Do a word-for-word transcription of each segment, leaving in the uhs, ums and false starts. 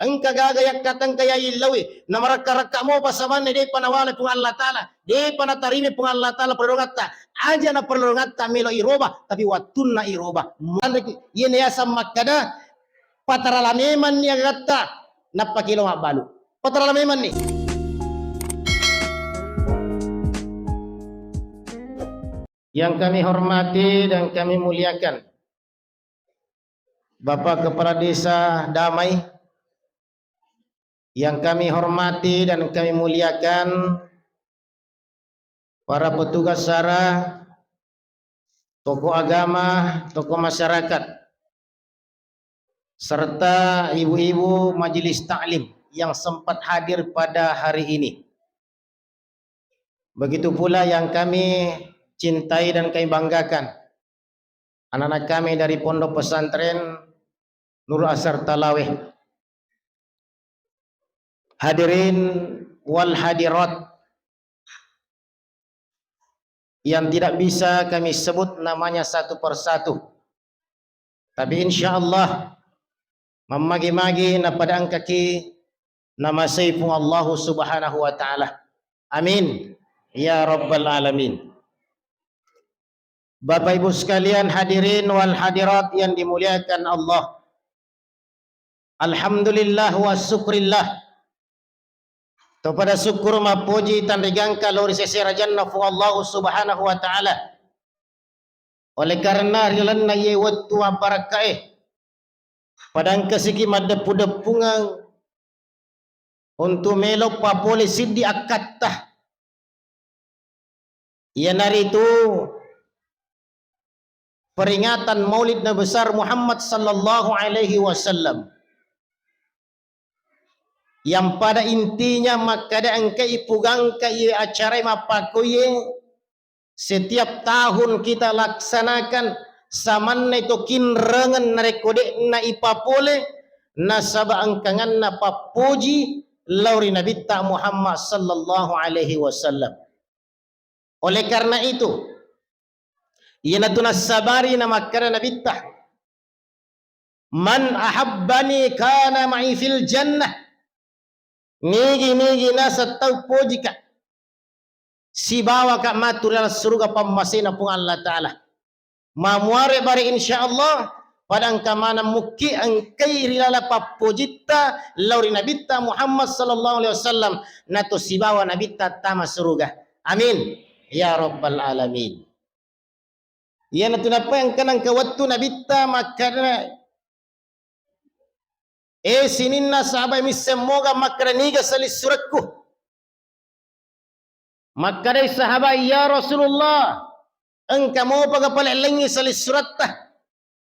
Engka gaga yakkatengka yaillauwi, namarakka-rakka mopa samanne de'pa nawale Puang Allah Ta'ala, de'pa natarimi Puang Allah Ta'ala perlongatta, aja na perlongatta melo iroba, tapi wattunna iroba. Manreki, iyena yaseng makkada, patarala memanni agatta, nappa kilo mabbalu. Patarala memanni. Yang kami hormati dan kami muliakan, Bapak Kepala Desa Damai, yang kami hormati dan kami muliakan, para petugas sara, tokoh agama, tokoh masyarakat, serta ibu-ibu majelis taklim yang sempat hadir pada hari ini. Begitu pula yang kami cintai dan kami banggakan, anak-anak kami dari Pondok Pesantren Nurul Asar Talawe. Hadirin wal hadirat yang tidak bisa kami sebut namanya satu persatu. Tapi insya Allah, mammagi-magi napada engkaki namasei Puang Allahu Subhanahu wa Ta'ala. Amin. Ya Rabbal Alamin. Bapak Ibu sekalian, hadirin wal hadirat yang dimuliakan Allah. Alhamdulillah wa syukrillah. Topada syukur mappoji tanrigangka lao ri sese rajanna Puang Allahu Subhanahu wa Ta'ala. Oleh karena ri lalenna iye wettu mabbarakkae, padangkasiki maddeppu-deppungeng untu melo papole siddi akkatta, iyanaritu peringatan Maulid Nabi Besar Muhammad sallallahu alaihi wasallam, yang pada intinya makkada engkai pugangka iye acara mappakoye setiap tahun kita laksanakan, samanna to kinrengeng narekko de'na ipapole, nasaba engkanganna pappoji lao ri Nabitta Muhammad sallallahu alaihi wasallam. Oleh karena itu, iyanatu nassabari namakkada Nabitta, "Man ahabbani kana ma'i fil jannah." Nigi-nigi naseng tau pojika, sibawaka matu ri laleng suruga pammasena Puang Allah Ta'ala. Mamuare bare, insya Allah, pada engka maneng mukki engkai ri laleng pappojitta lao ri Nabitta Muhammad sallallahu alaihi wasallam, nato sibawa Nabitta tama suruga. Amin ya rabbal alamin. Iyanatu nappa engka nengka wettu Nabitta makkada, "Eh, sininna sahabat misseng moga makkada niga salissurekku?" Makkedai sahabat, "Ya Rasulullah, engka mopaga pale lengngi salissuretta?"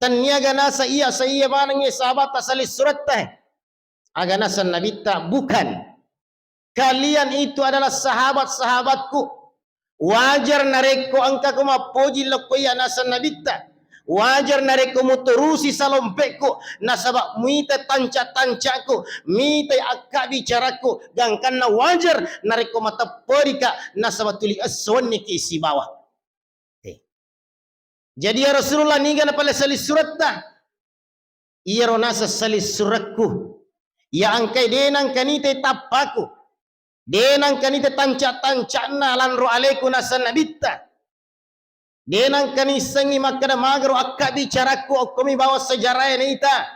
Tenniaga naseng iya saiya manengngi sahabatta salissuretta. Aga naseng Nabitta, "Bukan. Kalian itu adalah sahabatku. Wajar narekko engkako mappoji lokko iya naseng Nabitta. Wajar narekko muturusi salompekku, nasaba muita tanca-tancakku, mitai akkabicaraku, gangkanna wajar narekko matepperika, nasaba tuli esso wenniki sibawa." Eh. Jadi, ya Rasulullah, niga napale salissuretta? Iyaro naseng salissurekku, iya engkai de nangka nitai tappaku, de nangka nitai tanca-tancakna lanro aleku naseng Nabitta. De nangka nissengngi makkeda magaro akkabicaraku okkomi bawang sejarae naita.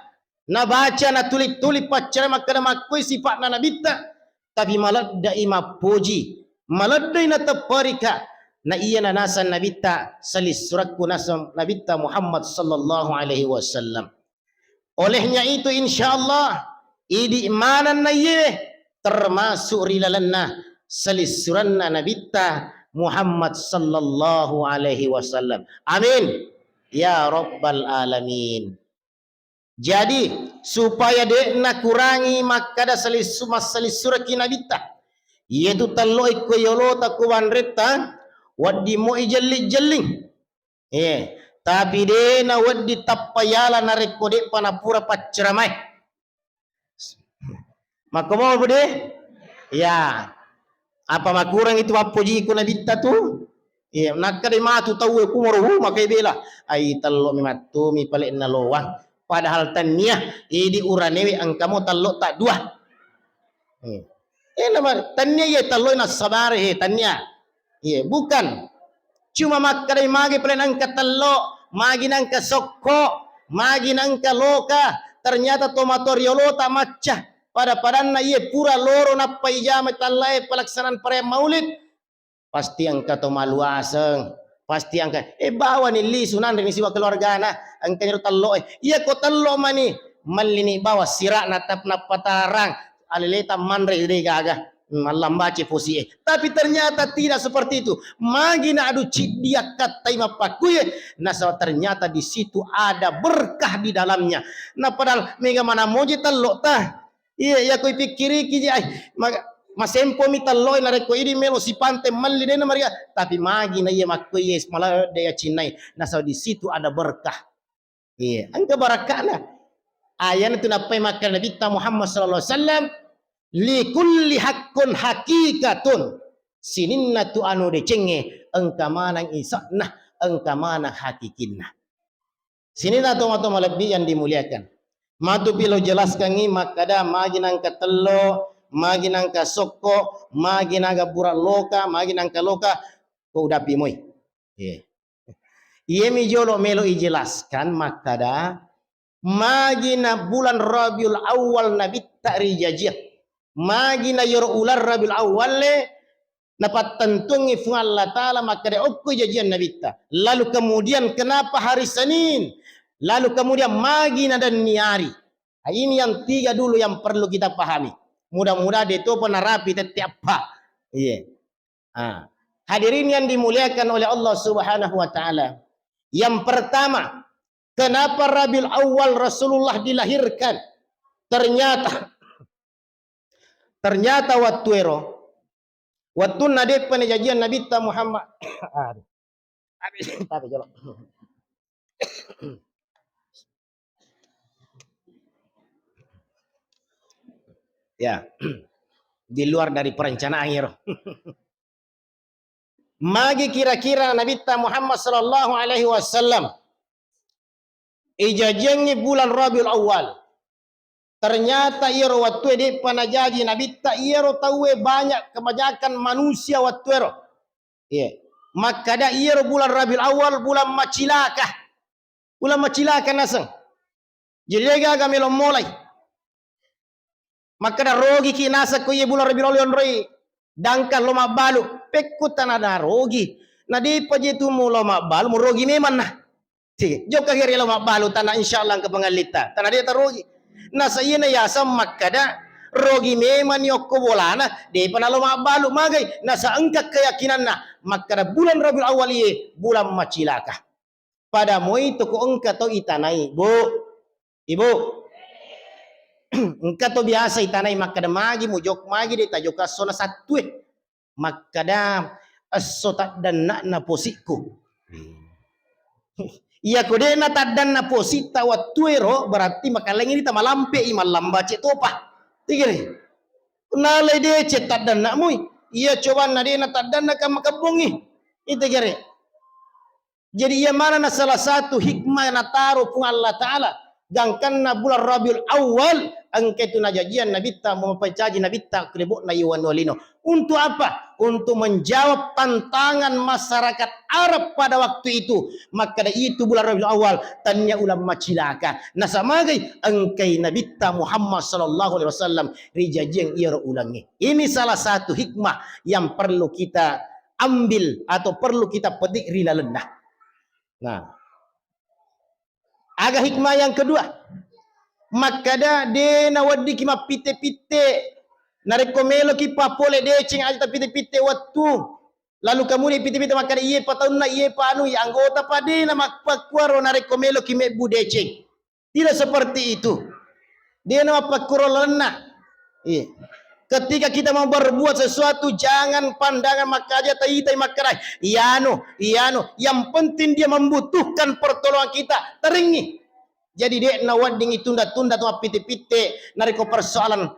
Nabaca, natuli-tuli paccara makkeda makkoi sipa'na Nabitta, tapi maledde'i mappoji, maledde'i natepperika, na iyana naseng Nabitta, salissurekku naseng Nabitta Muhammad sallallahu alaihi wasallam. Olehnya itu, insya Allah, idi manenna iye termasuk ri lalenna salissurenna Nabitta Muhammad sallallahu alaihi wasallam. Amin ya rabbal alamin. Jadi, supaya de'na kurangi makkada salissu-, massalissuraki Nabitta, iyetu tello ikko yolota ku banretta, wedding mo ijelling-jelling. Eh, tapi de nawedding tappa yala narekko de'pa napura pacceramae. Makko mo, Bude? Ya. Apa makurang itu mappojiku Nabitta tu? Iya, nakkeda matu tauwe kumoro, hu, makai bela. Ai, tello mi mattu mi pale nalowang. Padahal tania, idi uranewe engkamo tello ta dua. Hmm. Eh, nama, tania ye tello na sabare, eh, tania. Iya, bukan. Cuma makkedai magi pale nengka tello, magi nengka sokko, magi nengka loka. Ternyata tomatoa riolota macca. Pada-padanna iye pura loro nappa ijama tallae pelaksanaan perayaan Maulid. Pasti engka to maluaseng, pasti engka, eh, bawani lisu nanre ni siwa keluargana, engka niro tello, eh. Iya ko tello mani, mallini bawa sirana tap nappatarang, aleleta manre de gaga. Hmm, mallambace posi e. Tapi ternyata tidak seperti itu. Magi na adu ciddi akkattai mappakkuye, nasaba ternyata di situ ada berkah di dalamnya. Nah, padahal mega mana moje tello ta. Iya, iya, ko ipikkiriki je, ai, ma-, masempomi tello e, narekko idi melo sipante melli dena maria. Tapi magi na iya makkuye maladde yacinnai. Nasaba di situ ada berkah. Iya, engka barakka'na. Ayana tu nappai makkeda Nabitta Muhammad sallallahu alaihi wasallam, "Likulli haqqun haqiqatun." Sininna tu anu decengnge engka maneng isa'na, engka maneng hakikinna. Sininna tomatoa malebbi yang dimuliakan. Matu pilo jelaskangi makkeda magi nangka tello, magi nangka sokko, magi naga burang loka, magi nangka loka, ko udapi moi. Iya. Iyami jolo melo ijelaskan makkada, magi na bulan Rabiul Awal nabitta rijajiang. Magi na yoro ulan Rabiul Awal le napattentuangngi Fuang Allah Ta'ala makkada okko jajiang nabitta. Lalu kemudian kenapa hari Senin? Lalu kemudian magi na denniari? Nah, ini yang tiga dulu yang perlu kita pahami. Mudah-mudahan de topa narapi tette appa. Iya. Ah. Hadirin yang dimuliakan oleh Allah Subhanahu wa Ta'ala. Yang pertama, kenapa Rabiul Awal Rasulullah dilahirkan? Ternyata, ternyata wattuero, wattunna de'pa najajiang Nabitta Muhammad. Aduh. Tapi, tapi jolo. Ya, di luar dari perencanaan iro. Magi kira-kira Nabitta Muhammad sallallahu alaihi wasallam ijajiangngi bulan Rabiul Awal? Ternyata iyaro wattue de'pa najaji Nabitta, iyaro tauwe banyak kebanyakan manusia wattuero. Iya. Makkada iyaro bulan Rabiul Awal bulan macilaka. Bulan macilaka naseng. Jadi degaga melo molai. Makkada rogiki naseng ko iye bulan Rabiul Awal yonroi dangkang lo mabbalu. Pekku tana narogi. Na de'pa je tu mulo mabbalu, murogi memang na. Ti, jokka gere lo mabbalu tana insyaallah engka pangallitta. Tana de' tarogi. Nasa iyana yaseng makkada rogi memang ni okko bolana, de'pa nalo mabbalu magai. Nasa engka keyakinanna makkada bulan Rabiul Awal iye bulan macilaka. Pada moi to ko engka to itanai, Bu. Ibu. Engka to biasa itanai makkada magi mujok, magi de' tajokka esso na sattue. Makkada esso taddanna'na posikku. Iya ko de'na taddanna positta wattuero berarti makalengini tamalampe'i mallambace topa. Tigere. Nalai deceng taddanna mui. Iya cobanna de'na taddanna kamma kebbongi. Itegere. Jadi, iya manana salah satu hikmah nataro Puang Allah Ta'ala, gangkanna bulan Rabiul Awal, engka itu najajian Nabitta, memapacaji Nabitta, keribu'na iwan walino. Untuk apa? Untuk menjawab tantangan masyarakat Arab pada waktu itu. Makkada itu bulan Rabiul Awal, tania ulang macilaka. Nasamagai, engkai Nabitta Muhammad sallallahu alaihi wasallam, rijajian iyaro ulangnge. Ini salah satu hikmah yang perlu kita ambil atau perlu kita petik ri lalenna. Nah. Aga hikmah yang kedua? Makkada de' naweddiki mappitte-pitte. Narekko meloki papole deceng aja tapitte-pitte wettu. Lalu kemudi pitte-pitte makkada iye pa taunna, iye pa anu, iye anggota pa de' na mappakkuaro narekko meloki mebbu deceng. Tidak seperti itu. Dia nama pakkuro lalenna. Iya. Ketika kita mau berbuat sesuatu, jangan pandangan makkaja taitai makkadai. Iyanu, iyanu. Yang penting dia membutuhkan pertolongan kita. Teringi. Jadi, de' nawedding itunda-tunda tu mappitte-pitte. Narekko persoalan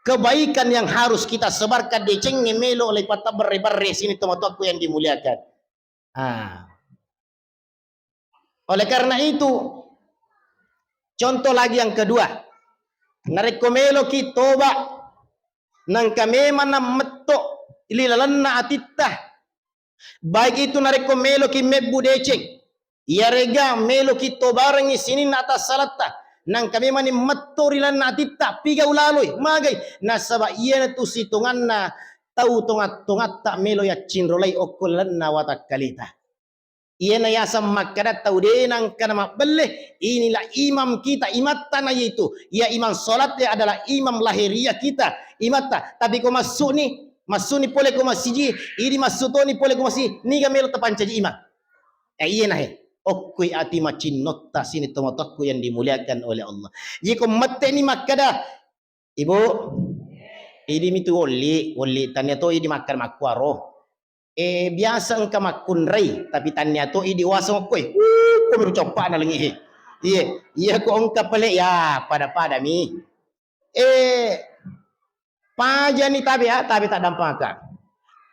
kebaikan yang harus kita sebarkan, decengnge melo oleh patta berre-berre sini tomatoakku yang dimuliakan. Ah. Oleh karena itu, Contoh lagi yang kedua, narekko meloki toba, nengka memang nammetto ri lalenna atitta, baik itu narekko meloki mebbu deceng, iyarega meloki tobarengngi sininna atassalatta, nengka memang ni metto ri lalenna atitta, pigau laloi, magai, nasaba iyanatu sitonganna tau tonga-tongatta melo yaccinrolai okko lalenna watakkaleta. Iyana yaseng makkeda tau de nangkana mabbelle, inilah imam kita, imatta na itu. Ya, imam salat ya adalah imam lahiriah kita, imatta. Tapi ko massuni, massuni pole ko masiji, idi massu toni pole ko masiji, niga melo tapancaji imam. Eh, iyana he. Okkoi ati macinnotta sini tomatoakku yang dimuliakan oleh Allah. Jadi ko metteni makkeda, Ibu, idi mitu wolli, wolli tania to idi makkeda makkuaro. Eh, biasa engka makkunrai, tapi tania to idi waseng okkoe. Uh, ko meru coppana lengi he. Iye, iya ko engka pale ya pada-pada mi. Eh, pajani tabe, ah, tabe taddampengakka.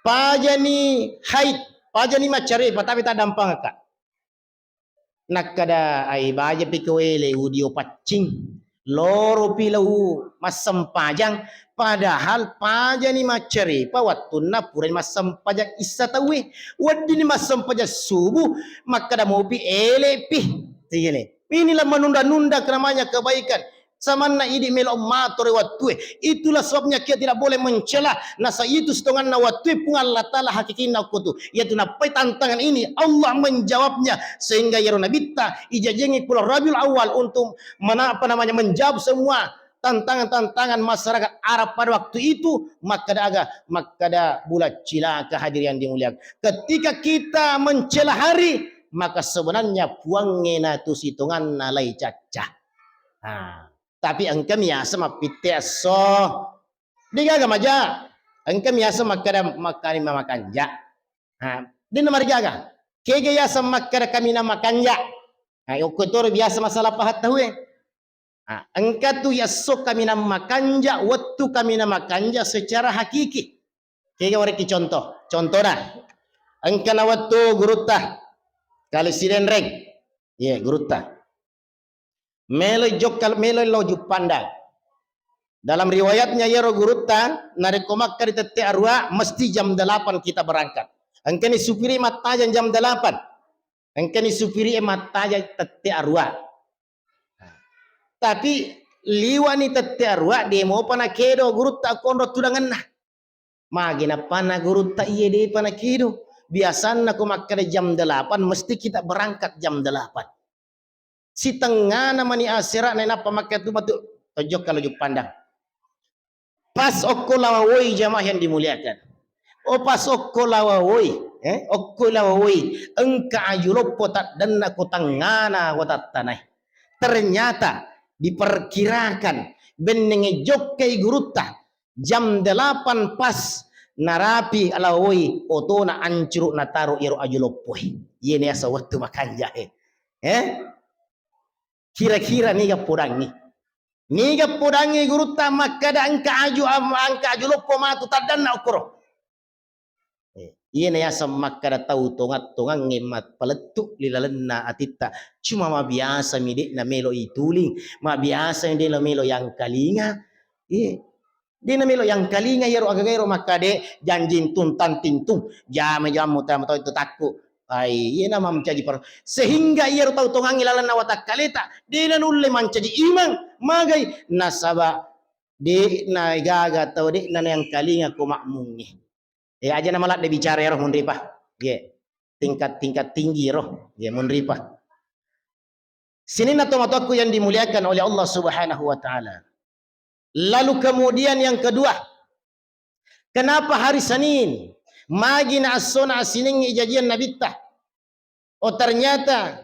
Pajani haid, pajani maccarepa, tabe taddampengakka. Nakkeda, "Ai, baja pi ko ele udio paccing. Loro pi lau massempajang, padahal pajani maccarepa wettunna purani massempajang issa tauwe. Weddinni massempajang subuh, makkeda mopi ele pi." Inilah menunda-nunda namanya kebaikan. Samanna idi melo mato ri wattue. Itulah sebabnya kita tidak boleh mencela. Nasa itu sitonganna wattue Puang Allah Ta'ala hakikinna okko tu. Yaitu nappai tantangan ini, Allah menjawabnya. Sehingga yaro nabitta ijajiangi bulan Rabiul Awal untuk mena-, apa namanya, menjawab semua tantangan-tantangan masyarakat Arab pada waktu itu, makkeda aga, makkeda bulan cilaka, hadirin yang dimuliakan. Ketika kita mencela hari, maka sebenarnya puangnge natu sitonganna lai cacca. Nah, tapi engka miaseng mappitte esso. Degaga maja. Engka miaseng makkeda makkani mamakanja. Nah, denna marigaga. Kega yaseng makkeda kaminang makanja. Nah, okko toro biasa masalah paha tauwe. Nah, engka tu yasso kaminang makanja, wettu kaminang makanja secara hakiki. Kega warekki contoh. Contohna, engka na wettu gurutta Kali Sidenreng. Iya, gurutta. Melo jokka, melo lao Juppandang. Dalam riwayatnya iyaro gurutta, narekko makka ri tette arua, mesti jam delapan kita berangkat. Engkani supiri mattajang jam delapan. Engkani supiri e mattajang tette arua. Tapi liwani tette arua, de mopa nakedo gurutta konro tudangenna. Magi nappanna gurutta iye depa nakedo. Biasanna ko makkeda jam delapan, mesti kita berangkat jam delapan. Sitengngana mani asera nainappa makkeda tu matu tojokka lo Juppandang. Pas okko Lawawoi, jamaah yang dimuliakan. Oh, pas okko Lawawoi, eh, okko Lawawoi, engka aju loppo taddanna ko tengngana watattanae. Ternyata diperkirakan bennenge jokkai gurutta jam delapan pas narapi Lawawoi otona ancuru nataro iyaro aju loppoe. Iyena yaseng wettu makanjae. Eh? Kira-kira niga podangngi? Niga podangngi gurutta makkeda engka aju am-, engka aju loppo matu taddanna okkoro. Eh, iyena yaseng makkeda tau tonga-tongangnge mappalettu ri lalenna atitta. Cuma mabiasa mi de'na melo ituling, mabiasa mi de'na melo yangkalinga. Eh, de'na melo yangkalinga iyaro agaga ero makkeda janjing tung tanting tung. Jame jammu tama tau itu takku. Ai, iyena mancaji par-, sehingga iyaro tau tongangnge lalenna watakkaleta, de'na nulle mancaji imang, magai nasaba de'na gaga tau, de'na nayangkalinga ko makmungnge. Eh, aja na maladde bicara ero, munripa. Ye. Tingkat-tingkat tinggi ero. Ye, munripa. Sininna tomatoakku yang dimuliakan oleh Allah Subhanahu wa Ta'ala. Lalu kemudian yang kedua, kenapa hari Senin? Magi na essona sining ijajiang Nabitta. Oh, ternyata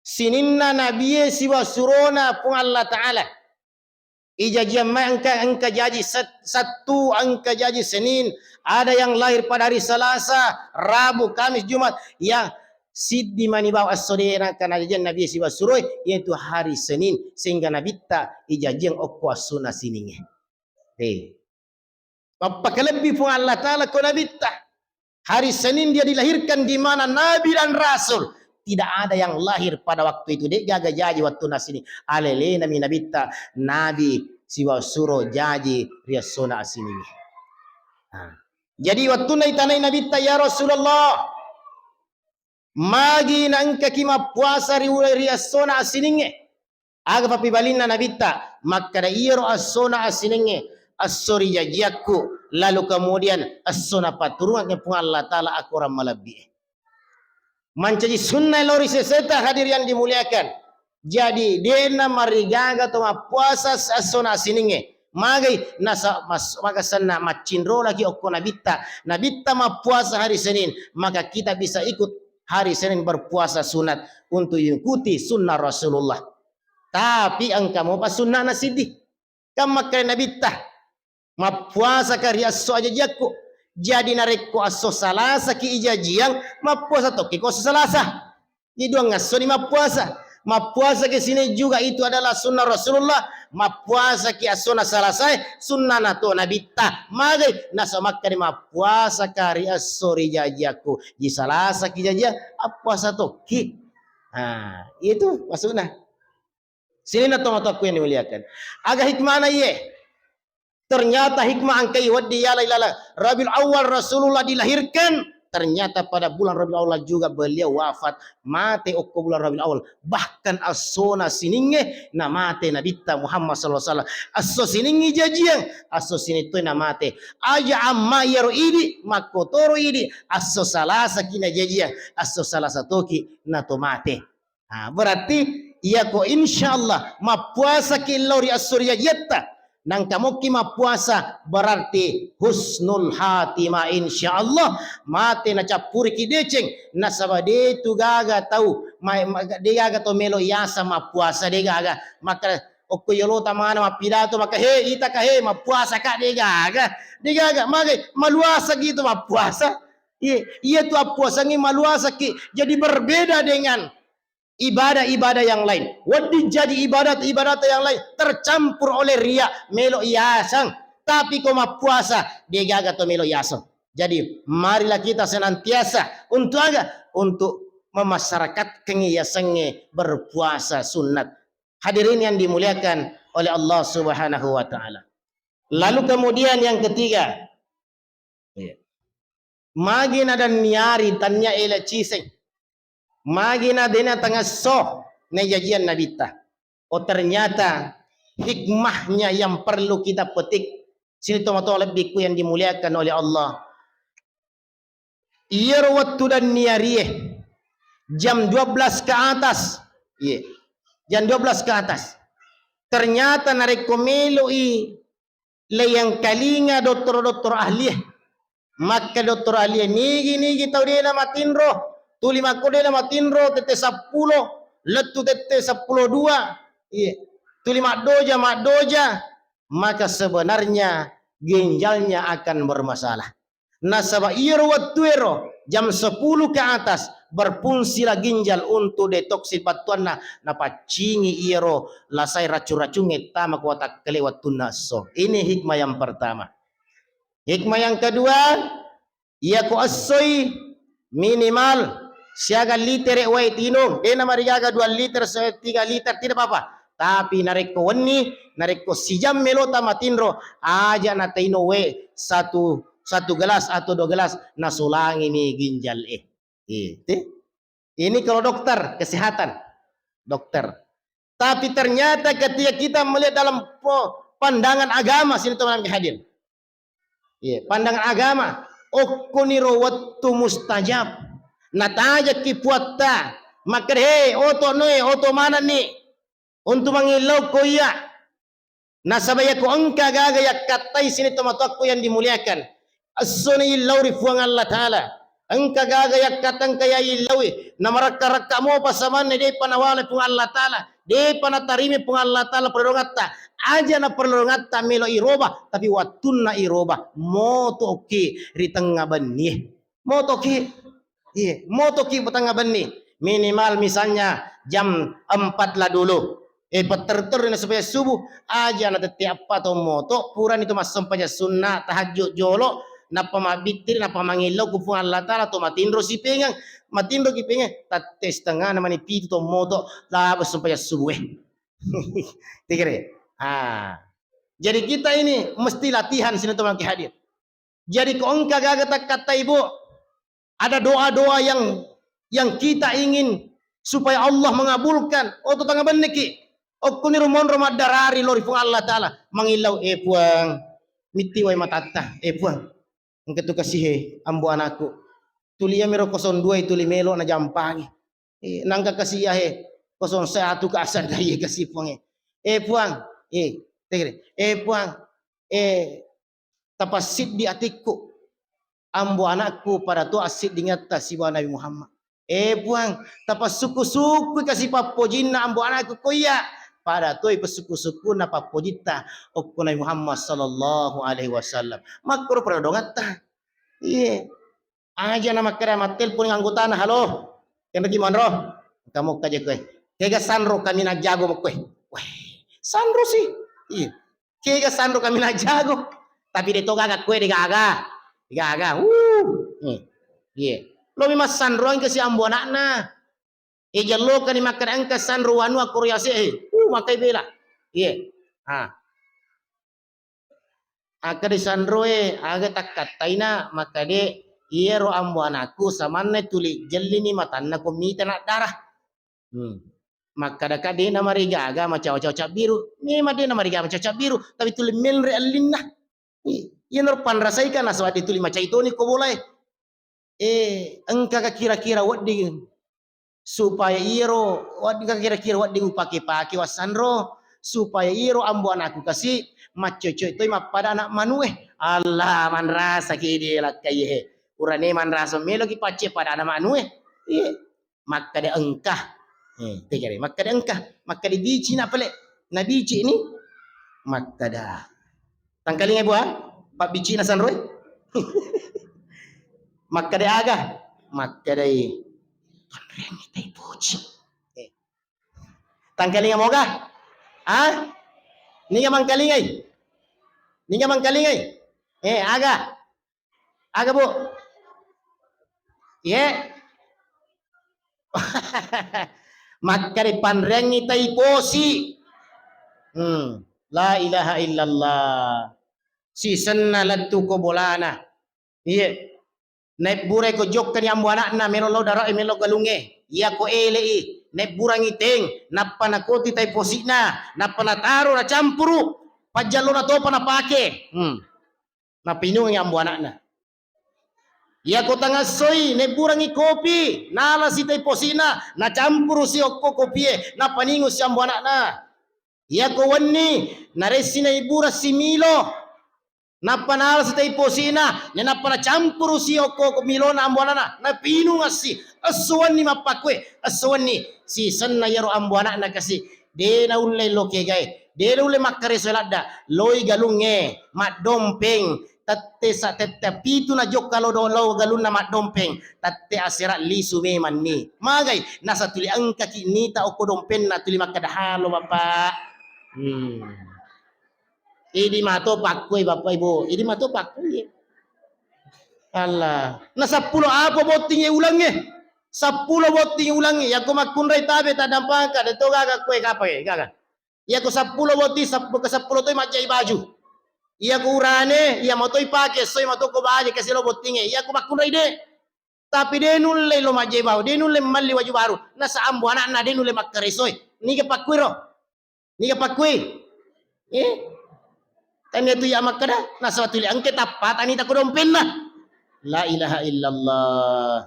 sininna nabie sibawa surona Puang Allah Ta'ala. Ijajiang mai engka, engka jaji Sat-, Sattu, engka jaji Senin, ada yang lahir pada hari Selasa, Rabu, Kamis, Jumat, ya siddi mani bawang esso de nangka najajiang nabie sibawa suroi, yaitu hari Senin, sehingga Nabitta ijajiang okko essona siningnge. Eh. Mappakalebbi Puang Allah Ta'ala ko Nabitta. Hari Senin dia dilahirkan, di mana Nabi dan Rasul tidak ada yang lahir pada waktu itu. De'gaga jaji wattunna assining. Alelenami Nabitta, Nabi siwa suro jaji ri essona assiningnge. Nah. Jadi wattunna itanai Nabitta, "Ya Rasulullah, magi naengkaki mappuasa ri, ri essona assiningnge?" Aga pappibalinna Nabitta? Makkeda, "Iyaro essona assiningnge, esso rijajiakku, lalu kemudian esso napaturungengnge Puang Allah Ta'ala akorang malebbi'e." Mancaji sunna lao ri seseta, hadirin yang dimuliakan. Jadi, de'na marigaga to mappuasa s-, essona assiningnge. Magai? Nasa-, mas-, maka senna maccinrolaki okko Nabitta. Nabitta mappuasa hari Senin, maka kita bisa ikut hari Senin berpuasa sunat untuk ikuti sunnah Rasulullah. Tapi engka mopa sunnana siddi. Kan makkeda Nabitta, "Mappuasaka ri esso ajajiakku." Jadi narekko esso Salasaki ijajiang, mappuasa tokki ko esso Salasa. Jadi duang essoni mappuasa. Mappuasaki sining juga itu adalah sunnah Rasulullah. Mappuasaki essona Salasae, sunnana to Nabitta. Magai? Nasa makkeda, "Mappuasaka ri esso rijajiakku." Jadi Salasaki jajiang, appuasa tokki. Nah, itu maksudna. Sininna tomatoakku yang dimuliakan. Aga hikmahna iye? Ternyata hikmah engkai wedding yala ilalang Rabiul Awal Rasulullah dilahirkan, ternyata pada bulan Rabiul Awal juga beliau wafat, mate okko bulan Rabiul Awal. Bahkan essona siningnge namate Nabitta Muhammad sallallahu alaihi wasallam. Esso siningngi jajiang, esso sining toi namate. Aja amma iyaro idi, makkotoro idi, esso Salasaki najajiang, esso Salasa toki nato mate. Nah, berarti iyako insyaallah mappuasaki lao ri esso rijajiatta, nangka mokki mappuasa, berarti husnul khatimah, insyaallah mate nacappuriki deceng, nasaba de tu gaga tau ma-, ma-, de gaga to melo yaseng mappuasa, de gaga. Maka okko yolota mana mappidato maka, "He, itaka he, mappuasaka?" De gaga. De gaga, magai? Maluasaki tu mappuasa. Iya, iya tu appuasangngi maluasaki. Jadi berbeda dengan ibadah-ibadah yang lain. Wedding jaji ibadat-ibadat yang lain tercampur oleh riya, melo yaseng. Tapi ko mappuasa, de gaga to melo yaseng. Jadi marilah kita senantiasa untuk aga? Untuk memasyarakatkan yasengnge berpuasa sunnat. Hadirin yang dimuliakan oleh Allah Subhanahu wa Ta'ala. Lalu kemudian yang ketiga, iya. Magi nadanniari tania ele ciseng. Magi na dena tangesso najajian Nabitta. Oh, ternyata hikmahnya yang perlu kita petik. Sini tomatoa lebbiku yang dimuliakan oleh Allah. Iyaro wettu danniarie jam dua belas ke atas. Iya. Jam dua belas ke atas. Ternyata narekko meloi leyangkalinga dottoro-dottoro ahlie. Makka dottoro ahlie, nigi-nigi tau dena matinro, tuli makko dena matinro tette seppulo, lettu tette seppulo dua, iya, tuli maddoja, maddoja, maka sebenarnya ginjalnya akan bermasalah. Nasaba iyaro wettuero jam sepuluh ke atas, berfungsilah ginjal untuk detoksin battuanna, napaccingi iyaro lasai racung-racungnge tama ko watakkale wettunna esso. Ini hikmah yang pertama. Hikmah yang kedua, iyako essoi minimal siaga litere wae tinung, dena marigaga dua liter, se-, tiga liter, tidak apa-apa. Tapi narekko wenni, narekko sijam melota matinro, aja nataino wae satu, satu gelas atau dua gelas, nasolangini ginjal e. Iya, te? Ini kalau dokter kesehatan, dokter. Tapi ternyata ketika kita melihat dalam po-, pandangan agama, sini teman yang hadir. Iya, pandangan agama, okkoniro wettu mustajab. Natajakki puatta, makkeda, "He, oto noe, oto manenni. Untu mangillau ko iya." Nasaba iyako engka gaga yakkattai sini tomatoakku yang dimuliakan, essoni illau ri Puang Allah Ta'ala. Engka gaga yakkatang engka yaillaui, namarakka-rakka mopa samanna depa nawale Puang Allah Ta'ala, depa natarimi Puang Allah Ta'ala perlongatta. Aja na perlongatta melo iroba, tapi wattunna iroba, motoki ri tengnga benni. Motoki, iya, motoki tengnga benni. Minimal misalnya jam empat lah dulu. Eh, petterru-terru na supaya subuh, aja na tette appa to moto, purani to massempajang sunna, tahajud jolo, Nappa mabbittiri, nappa mangillau ku Puang Allah Ta'ala, to matinro sipengeng, matinro ki pengeng, tatte setengana mani pitu to moto, laba sempajang subuh e. Tigere. Ah. Jadi kita ini mesti latihan sini teman ki hadir. Jadi ko engka gaga takkattai, Bu, ada doa-doa yang, yang kita ingin supaya Allah mengabulkan. Oh, to tanga benneki. Okkoni ro monro maddarari lo ri Puang Allah Ta'ala. Mangillau, "Eh, Puang, mitti wai matatta. Eh, Puang, engka tu kasihe ambo anakku. Tuli iya miro kosong dua tuli melo najampangi. Eh, nangka kasiahe kosong satu ka asaddaie kasi, Puang, eh. Eh, Puang, eh, tegere. Eh, Puang, eh, tapassiddi atikku. Ambo anakku pada to assiddingatta sibawa Nabi Muhammad. Eh, Puang, tapassuku-sukui kasi pappojinna ambo anakku ko iya. Pada toi passukku-sukkunna pappojitta okko Nabi Muhammad sallallahu alaihi wasallam." Makkoro pada dongatta. Iye. Aja na makkeda mattelpon anggotana, "Halo, kenreki monro?" Kamu kaje koe. "Kega sanro kami najjago mo koe." Weh, sanro si. Iya. "Kega sanro kami najjago." Tapi de to gaga koe, de gaga. De gaga. Uh. Hmm. Iya. Lo mi massanroang ke si ambo anakna. E, jallokani makkeda engka sanro wanu akkoro yase e. Uh, makai bela. Iya. Ah. Akkeda sanroe, aga takkattaina, makkade, "Iyaro ambo anakku samanna tuli jellini matanna ko mita naddara." Hmm. Makkada ka de namarigaga macawa-cawa cabbiru. Memang de namarigaga macawa cabbiru, tapi tuli menre allinna. I-, iyanaro panrasaika nasaba de tuli macai toni ko bolae. Eh, engkaka kira-kira wedding supaya iyaro, wedding ka kira-kira wedding upake-pake wassanro, supaya iyaro ambo anakku kasi maccocok toi mappada anak manue. Allah, manrasaki de lakkaie he. Urane manrasa meloki pacce pada anak manue. Iya. Makkada engka. Eh, tegare, makkada engka. Makkada bici na pale. Na bici ni. Makkada. Tangkalinga bua? Pabbicina sanroe. Makkada aga? Makkadai. Panreangi tai poci. Eh. Tangkalinga moga? Ah? Ninga mangkalingai? Ninga mangkalingai? Eh, aga? Aga, Bu? Ye? Makkada panreangi tai posi. Hmm. La ilaha illallah. Sisenna lettu ko bolana. Iye. Naibburai ko jokkani ambo anakna, melo lao darae, melo galungnge. Iya ko elei, naibburangi teng, nappa nakoti tai posi'na, nappa nataro, nacampuru, pajjallona topa napake. Hmm. Nappa inungengngi ambo anakna. Iyako tangassoi, naibburangi kopi, nalasi tai posi'na, nacampuru si okko kopie, nappa ningu si ambo anakna. Iyako wenni, naressi naibburang si milo, nappa nalasi tai posi'na, nenappa nacampuru si okko milona ambo anakna, napinungassi, esso wenni mappakkue, esso wenni, sisenna iyaro ambo anakna kasi, de naulle lo kegae, de naulle makkareso ladda, loi galungnge, maddompeng, tette sa-, tette pitu na jokka lo do-, lo galunna maddompeng, tette asera lisu memanni. Magai, nasa tuli engkaki nita okko dompenna tuli makkada, "Halo, Bapak." Hmm. Idi mato pakkui, Bapak Ibu. Idi mato pakkui. Allah. Na seppulo apa botting ulangnge? Seppulo botting ulangnge. Yako makkunrai tabe tadampangka, de to gaga kue kapa e, gaga. Iyako seppulo botting, sep-, ke seppulo toi majjai baju. Iyako urane, iya matoi pake, soi matoko baje, kasi lo bottinge. Iyako makkunrai de. Tapi de nulle lo majjai baju, de nulle malli baju baru. Nasa ambo anakna de nulle makkaresoi. Niga pakkuiro? Niga pakkui? Eh? Tania tu iya makkada, nasaba tuli engke tappa tani tako dompenna. La ilaha illallah.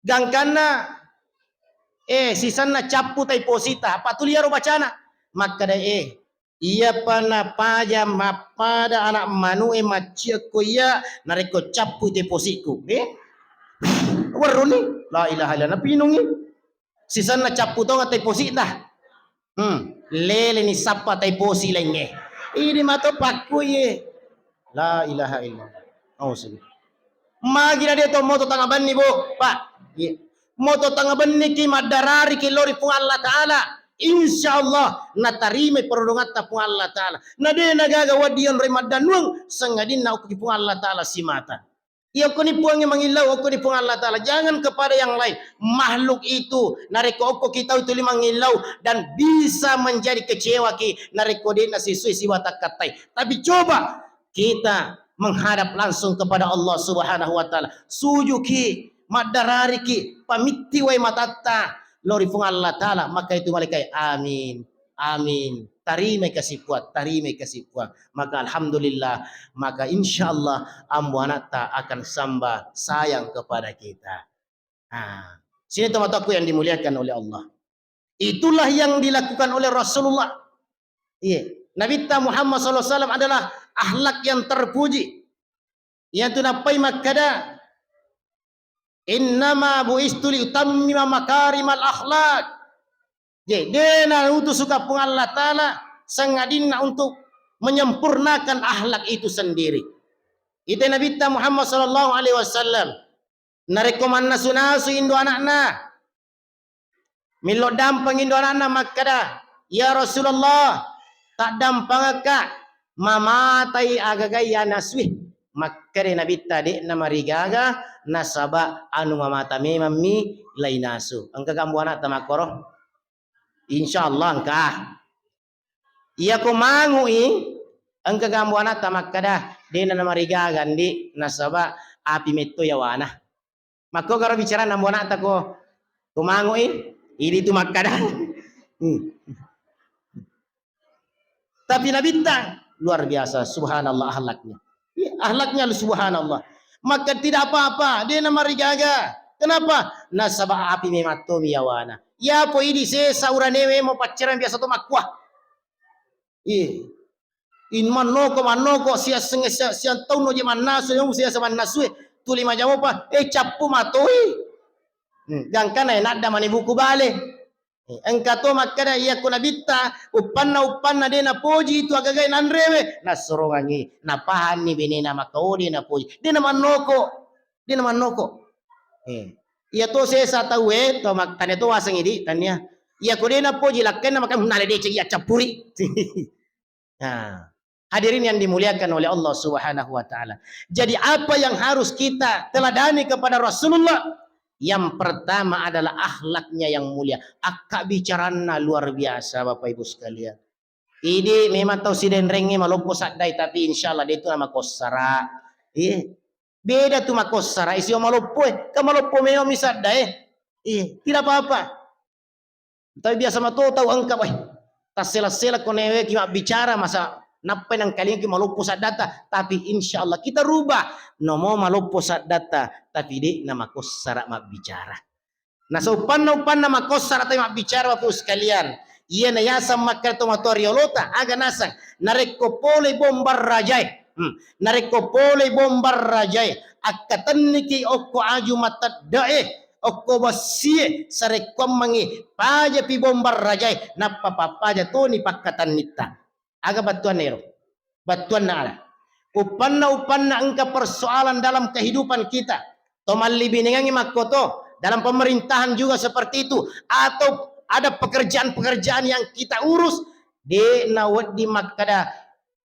Gangkanna, eh, sisenna cappu tai posita, apa tuli iyaro bacana? Makkada, eh, iyapa napaja mappada anak manue macciekko iya narekko cappu tai posiku. Eh? Werruni, la ilaha illallah, napinungi. Sisenna cappu tonga tai posi'ta. Hmm, leleni sappa tai posi laingnge. Idi mato pakkui ye. La ilaha illallah. Auzubillah. Magi na de to moto tanga benni, Bu, Pak. Iya. Moto tanga benni ki maddarari ki lori Puang Allah Ta'ala. Insya Allah natarimai perdoangatta Puang Allah Ta'ala. Na de nagaga wedding yonroi maddannuang, sangadinna okkoki Puang Allah Ta'ala simata. Iya okkoni Puangnge mangillau, okkoni Puang Allah Ta'ala. Jangan kepada yang lain. Makhluk itu, narekko okkoki tau tuli mangillau dan bisa menjadi kecewaki, narekko de'na sesuai siwa takkattai. Tapi coba kita menghadap langsung kepada Allah Subhanahu wa Ta'ala. Sujuki, maddarariki, pamitti wae matatta lao ri Puang Allah Ta'ala, maka itu malaikat, "Amin, amin. Tarimai kasi Puang, tarimai kasi Puang." Maka alhamdulillah, maka insya Allah ambo anakta akan samba sayang kepada kita. Nah, sini teman-temanku yang dimuliakan oleh Allah. Itulah yang dilakukan oleh Rasulullah. Iya. Nabitta Muhammad sallallahu alaihi wasallam adalah akhlak yang terpuji. Yang tu nappai makkada, "Innama bu'istu liutammima makarimal akhlak." Jadi, de nautusuka Puang Allah Ta'ala sangadinna untuk menyempurnakan akhlak itu sendiri. Ite Nabitta Muhammad sallallahu alaihi wasallam, narekko mannasu-nasu indo anakna, millo dampeng indo anakna makkada, "Ya Rasulullah, taddampengekka, mamatai agagai anasue." Makkada Nabitta, "De'na marigaga, nasaba anu mamata memammi lainasu." Engka gambo anakta makkoro? Insya Allah engka. Iyako mangu'i, engka gambo anakta makkada, "De'na namarigaga, Ndi, nasaba api metto yawana." Makkogaro bicara nambo anakta ko, ko mangu'i, idi tu makkada. Hmm. Tapi Nabitta luar biasa, subhanallah akhlaknya. Iya, akhlaknya subhanallah. Maka tidak apa-apa, de'na marigaga. Kenapa? Nasaba api memattomi yawana. Yapo idi sesa uranewe mo paccerang biasa to makkua. Iya. In mannoko, mannoko, siasseng, sia-, siang taunno je mannasu, yang siasa mannasue, tuli majamopa, eh, cappu matoi. Hmm, gangkana nadda mani buku bale. Eh, engka to makkada, iyako Nabitta, uppanna, uppanna de napoji itu agagai nanrewe, nassorongangi, napahanni benena maka, oh, de napoji, de namannoko, de namannoko. Eh, iya to sesa tauwe, to mak-, tania to waseng idi, tania. Iyako de napoji lakkainna maka, "Nale deceng iya cappuri." Nah, hadirin yang dimuliakan oleh Allah Subhanahu wa Ta'ala. Jadi, apa yang harus kita teladani kepada Rasulullah? Yang pertama adalah akhlaknya yang mulia. Akka bicaranna luar biasa, Bapak Ibu sekalian. Idi memang tau Sidenrengnge maloppo saddai, tapi insya Allah de tu namakossara. Iya. Beda tu makossara, isi maloppo, eh. Kan maloppo memang mi saddae. Iya, tidak apa-apa. Tapi biasa mato tau engka, weh, tassela-sela ko newe ki mabbicara masa nappai nangkalinga ki maloppo saddata, tapi insya Allah kita rubah. Nomo maloppo saddata, tapi de namakossara mabbicara. Nasaupanna-upanna makossara tapi mabbicara, Bapak sekalian. Iya na yasang makkeda to matoa riolota, aga nasang. Narekko pole bombar rajae. Hmm. Narekko pole bombar rajae, akkatenniki okko aju matedde'e, okko bessie, sarekkuammengngi pajapi bombar rajae, nappa pappaja toni pakkatennitta. Aga battuanna ero? Battuanna ada. Uppanna-uppanna engka persoalan dalam kehidupan kita. To mallibinengangi makkoto, dalam pemerintahan juga seperti itu. Atau ada pekerjaan-pekerjaan yang kita urus, de nawedding makkeda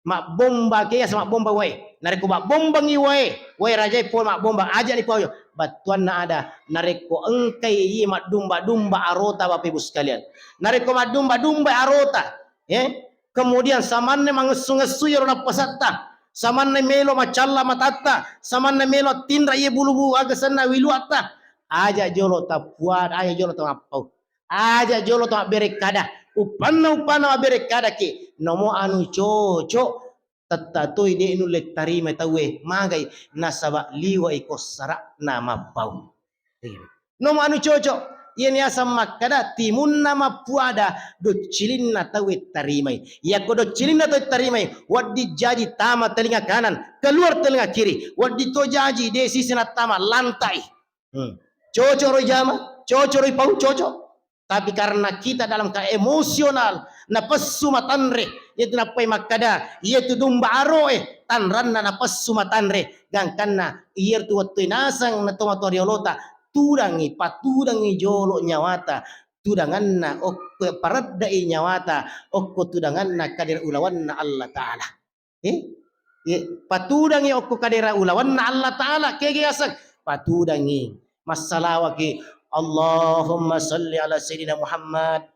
mabbomba, ke yaseng mabbomba wae. Narekko mabbombangi wae, wae rajae pole mabbomba, aja'ni pole. Battuanna ada, narekko engkai iye maddumba-dumba arota, Bapak Ibu sekalian. Narekko maddumba-dumba arota, eh, kemudian samanna mangessu-ngessu iyaro nappasatta, samanna melo macalla matatta, samanna melo tinra iye bulu-bulu aga senna wiluatta, aja jolo tappuada, aja jolo tamappau. Aja jolo to mabbere kada. Uppanna-uppanna mabbere kadaki. Nomo anu cocok, tetta toi de nulle tarima tauwe. Magai? Nasaba liwai kossara'na mappau. Nomo anu cocok. Iya niaseng makkada timunna mappuada, doccilinna tauwe tarimai. Yakko doccilinna tauwe tarimai, wedding jaji tama telinga kanan, keluar telinga kiri. Wedding to jaji de sisi nattama, lantai. Hmm. Cocok ro jama, cocok ro pau, cocok. Tapi karena kita dalam keadaan emosional, napessu matanre, iyatu nappai makkada, iyatu dumba aroe, tanranna napessu matanre, gangkanna iyatu wettue naseng na tomatoa riolota, tudangi, patudangi jolo nyawata, tudanganna okko paredde'i nyawata okko tudanganna kadera ulawanna Allah Ta'ala. Eh? Ye, patudangi okko kadera ulawanna Allah Ta'ala, kege yaseng? Patudangi. Massalawaki, Allahumma salli ala Sayyidina Muhammad.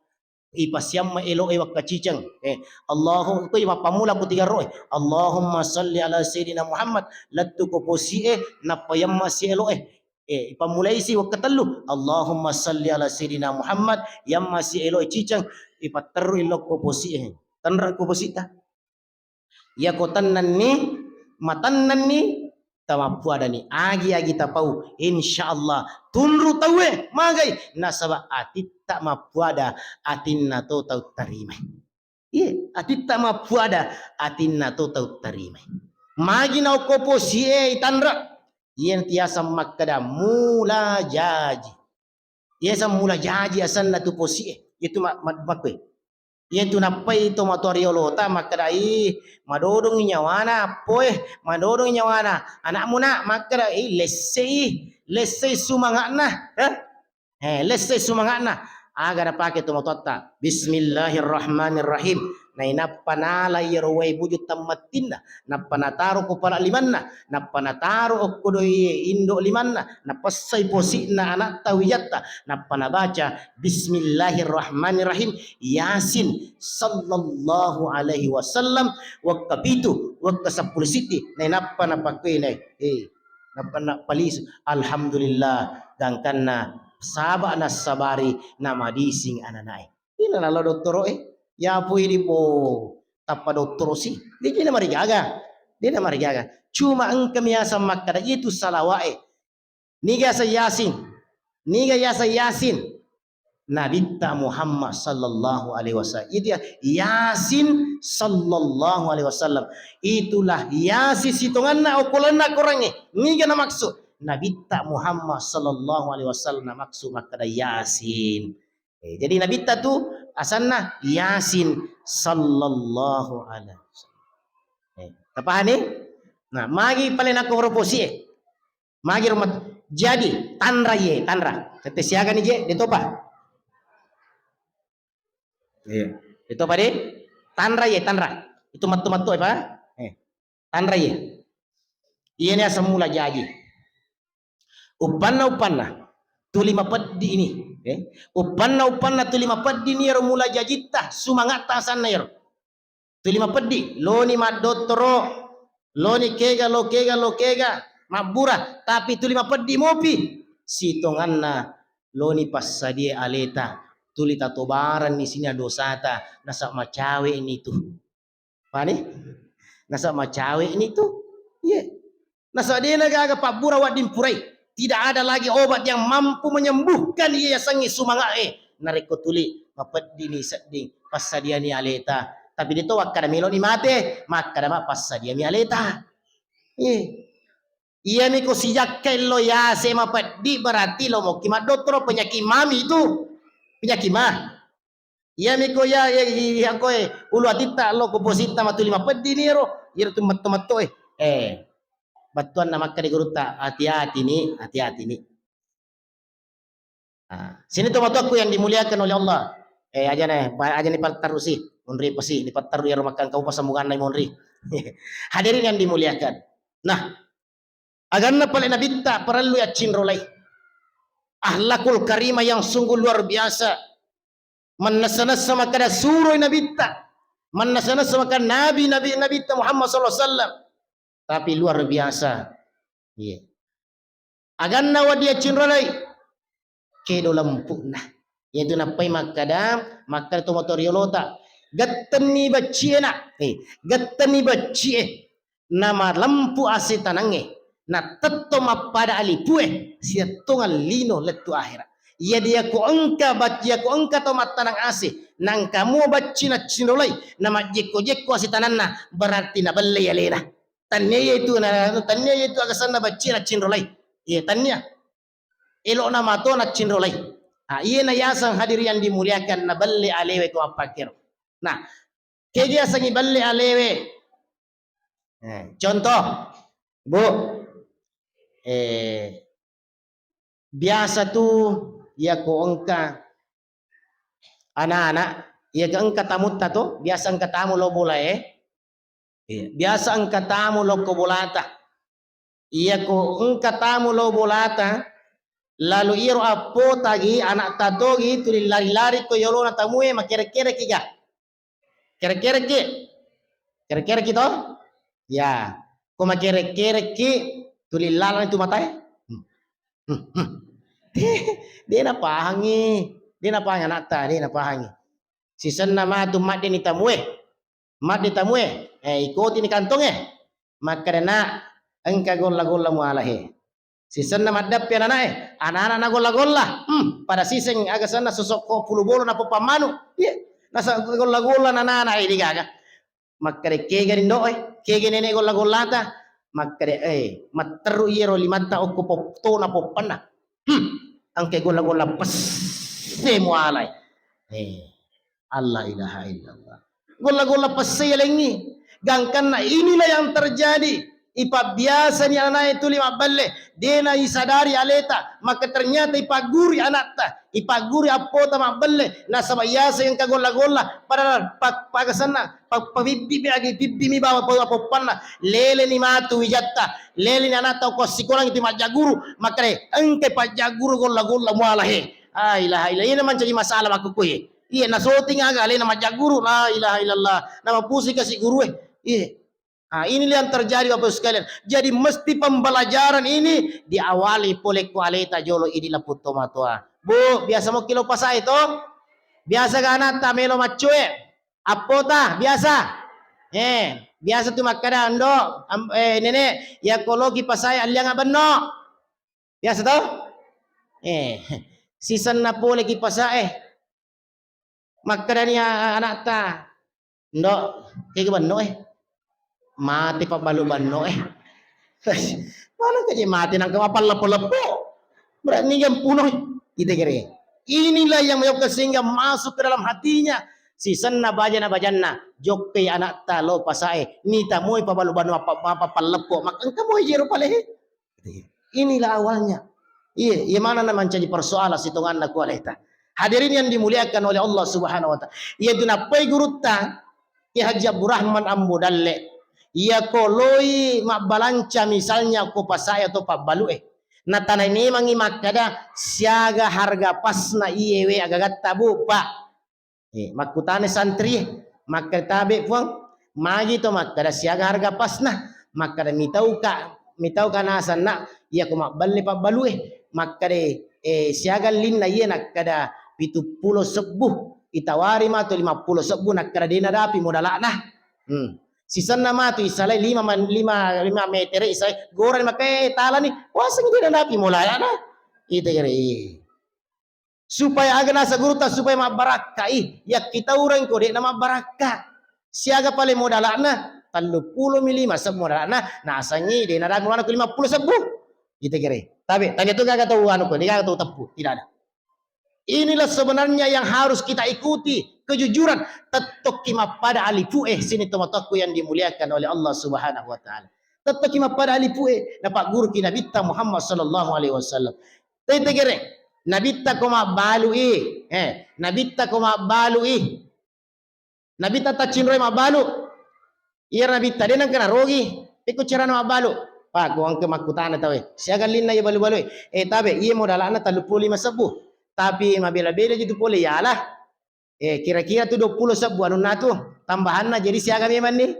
Ipasiamma elo'e wakkaciceng. Eh, Allahu-, ko ipappammula ko tiga roe. Allahumma salli ala Sayyidina Muhammad. Lettu ko posi'e, nappa yamma si elo'e. Eh, ipammulaisi wakkatellu. Allahumma salli ala Sayyidina Muhammad. Yamma si elo'e ciceng. Ipatterru ilokko posi'e. Tenre ko posi'ta. Iyako tennenni, matennenni, tamappuadani. Agi-agi tapau, insyaallah tunru tauwe, magai, nasaba atitta mappuada, atinna to tau tarimai. Iye, atitta mappuada, atinna to tau tarimai. Magi naokko posi'e itanra, iye tiaseng makkeda mula jaji. Iyaseng mula jaji asenna tu posi'e. Iyatu ma-, ma-, makkue. Iyatu nappai tomatoa riolota makkeda, "Ih, madodongi nyawana, appoe, madodongi nyawana." Anakmu, Nak, makkeda, "Ih, lessei, lessei sumanga'na." Eh? Eh, lessei sumanga'na. Aga napake tomatoatta? Bismillahirrahmanirrahim. Nainappa nala iyaro wae buju tammattinna, nappa nataro ko pala limanna, nappa nataro okko doi indo limanna, napessai posi'na anatta wijatta, nappa nabaca Bismillahirrahmanirrahim, Yasin sallallahu alaihi wasallam, wekka pitu, wekka seppulo siddi, nainappa napakkoi nai, eh, nappa napalisu, alhamdulillah, gangkanna saba nassabari namadising ananae. Ina nala dottoro'e, yapui di bo tappa dottorosi. De'na marigaga. De'na marigaga. Cuma engka miaseng makkeda itu salawa'e. Niga yaseng Yasin? Niga yaseng Yasin? Nabitta Muhammad sallallahu alaihi wasallam. Itu ya, Yasin sallallahu alaihi wasallam. Itulah Yasin sitonganna okkolanna Korangnge. Niga namaksud? Nabitta Muhammad sallallahu alaihi wasallam namaksud makkeda Yasin. Eh, jadi Nabitta tu asanna Yasin sallallahu alaihi wasallam. Eh, tapahani? Nah, magi pale nakko horoposi e. Magi romat-, jadi tanra ye, tanra. Tette siaga ni je, detopa. Iya. Detopa de, tanra ye, tanra. Itu matto-matto e, Pak. Eh, tanra ye. Iya ni aseng mula jaji. Uppanna-uppanna tuli mapeddi ini, eh? Uppanna-uppanna tuli mapeddi ni ero mula jajitta, sumangatta asanna ero. Tuli mapeddi, loni maddottoro, loni kega, lo kega, lo kega, mabbura, tapi tuli mapeddi mopi. Sitonganna loni passadie aleta, tuli tatobaranni sina dosata, nasaba macawe ni tu. Pani? Nasaba macawe ni tu. Iye. Nasaba dena gaga pabbura wadding purai. Tidak ada lagi obat yang mampu menyembuhkan iya yasengnge sumanga'e. Narekko tuli mapeddi ni sedding, passadiani aleta. Tapi deto wakkada melo ni mate, makkada ma passadiami aleta. Iye. Iyami ko sijakka lo yase mapeddi berarti lo mokki maddottoro penyakit mami itu. Penyakit mah. Iyami ko ya, ya, ya, ya, koe, ulu atitta lo ko positta matuli mapeddi ni ero, iyaro tu metto-metto e. Eh, battuanna makkeda gurutta, hati-hati ni, hati-hati ni. Ah, sini tomatoakku yang dimuliakan oleh Allah. Eh, aja ne, pa-, aja ni patterusi, munri pasi, ni patteru iyaro makkangkau pasambuanna munri. Hadirin yang dimuliakan. Nah, aganna pale Nabitta parellu yaccinrolai. Akhlakul karimah yang sungguh luar biasa. Mannessa-nessa makkada suroi Nabitta. Mannessa-nessa makkada Nabi, Nabi, Nabitta Muhammad sallallahu alaihi wasallam. Tapi luar biasa. Iya. Aganna wedding yaccinrolai. Kedo lempu'na. Iyatu nappai makkada, makkada tomatoa riolota. Gettenni bacci'e, Nak. Eh, gettenni bacci'e. Namalempu ase tanangnge. Natetto mappada alipue. Siattongeng lino lettu ahera. Iya de yako engka bac-, yako engka tau mattanang ase. Nangka mua bacci naccinrolai. Namajjekko-jekko ase tananna. Berarti nabellei alena. Tannia yetu na, tannia yetu aga senna bacci naccinrolai. Iya, tannia. Elo'na mato naccinrolai. Ah, iyena yaseng hadirin yang dimuliakan, nabelle alewe ko appakkero. Nah, kegi yasengngi belle alewe? Eh, contoh, Bu. Eh, biasa tu yako engka Anak-anak, iya ke engka tamutta to, biasa engka tamu lo bolae. Iya, biasa engka tamu lokko bolata. Iya ko engka tamu lo bolata, lalu iyaro appota gi, anak tatogi tuli lari-lari ko yolona tamue, makere-kereki ga? Kere-kereki? Kere-kereki to? Ya, ko makere-kereki tuli lalani tu matae. Hmm. Hmm, hmm. De, de napahangi, de napahangi anakta, de napahangi. Sisenna matu madde ni tamue. Madde tamue, eh, ikoti ni kantonge. Makkeda, "Nak, engka golla-golla muala he." Sisenna maddeppe ananae, anana na golla-golla. Hmm, pada siseng aga senna sosokko pulu bolo na poppa manu. Iya, nasa golla-golla nanana e digaga. Makkeda, "Kega ni ndo e, kega nene golla-gollata?" Makkeda, "Eh, matteru iyaro limatta okko pop-, to na poppanna." Hmm, engka golla-golla pesse mualai. Eh, Allah ilaha illallah. Golla-golla pesse yalengngi. Gangkanna inilah yang terjadi. Ipabbiasani ananae tuli mabballe. Dena isadari aleta. Maka ternyata ipagguri anakta. Ipagguri appota mabballe. Nasaba yaseng engka golla-golla. Padahal pa-, pagasanna. Pa-, pabibbi mi agi, bibbi mi bawa pa-, poppanna. Leleni matu wijatta. Leleni anakta ko sikolang itu majjaguru. Makare engka pajjaguru golla-golla muala he. Ah, ilaha illa. Ina mancaji masalah makkukue. Iya, nasoting aga alena majjaguru. La ilaha illallah. Nama pusing kasi gurue. Iya. Ah, inilah yang terjadi, Bapak Ibu sekalian. Jadi mesti pembelajaran ini diawali pole ko aleta jolo idi laputto matoa. Bu, biasa mo kilo pasai to? Biasa ga anakta melo maccue? Appota, biasa? Eh, biasa tu makkeda, "Ndo, am-, eh, nene, ya koloki pasai alliang abenno." Biasa to? Eh, sisenna pole ki pasai. Makkedani a-, anakta, "Ndo, kega benno e? Mate pabbalu benno e." Mana kaje mate nangka mapalleppo-leppo. Berani jampunoi. Ite kere. Inilah yang menyebabkan sehingga masuk ke dalam hatinya. Sisenna bajana bajanna. Jokke anakta lo pasae. Nita moi pabalu benno apa, apa palleppo. Maka engka moi jero palehe. Inilah awalnya. Iya, iya manenna mancaji persoalan sitonganna ku aleta. Hadirin yang dimuliakan oleh Allah Subhanahu wa Ta'ala. Iya tu nappai gurutta, Kiai Haji Abdurrahman Ambo Dalle. Iya ko loi mabbalanca misalnya ko pasai atau pabbalu e. Natanai memangi makkeda siaga harga pasna iye we agagatta bu, Pak. Eh, makkutana santri, makkeda tabe, Puang, magi to makkeda siaga harga pasna? Makkeda mitauka, mitauka nasanna, iya ko mabballe pabbalue. Makkeda, eh, siaga linna iye nakkeda pitu pulo sebbu, itawari matu lima pulo sebbu, nakkeda de nadapi modalana. Hmm. Sisenna matu isalai lima man-, lima, lima metere isalai, gorani makkeda, eh, talani, wasengi de nadapi modalana. Ite kere. Supaya aga nasa gurutta supaya mabbarakkai, yakkitaureng ko de'na mabbarakka. Siaga pale modala'na? Telluppulo mi lima sebbu modala'na, nasengngi de' nadapi modala'na ko lima pulo sebbu. Ite kere. Tapi tanya tu gaga tau anu ko, de' gaga tau teppu, tidak ada. Inilah sebenarnya yang harus kita ikuti, kejujuran. Tettokki mappada alipu'e, sini tomatoakku yang dimuliakan oleh Allah Subhanahu wa Ta'ala. Tettokki mappada alipu'e, napagguruki Nabitta Muhammad sallallahu alaihi wasallam. Tete gere, nabitta ko mabbalu'i, eh, nabitta ko mabbalu'i. Nabitta taccinroi mabbalu. Iya nabitta de' nengka narogi. Pekko carana mabbalu. Pak, ko engka makkutana tauwe. Siaga linna iya balu-balue. Eh, tabe, iya modala'na telluppulo lima sebbu. Tapi mabela-bela ji tu pole yala. Eh, kira-kira tu duappulo sebbu anunna tu. Tambahanna jadi siaga memang ni.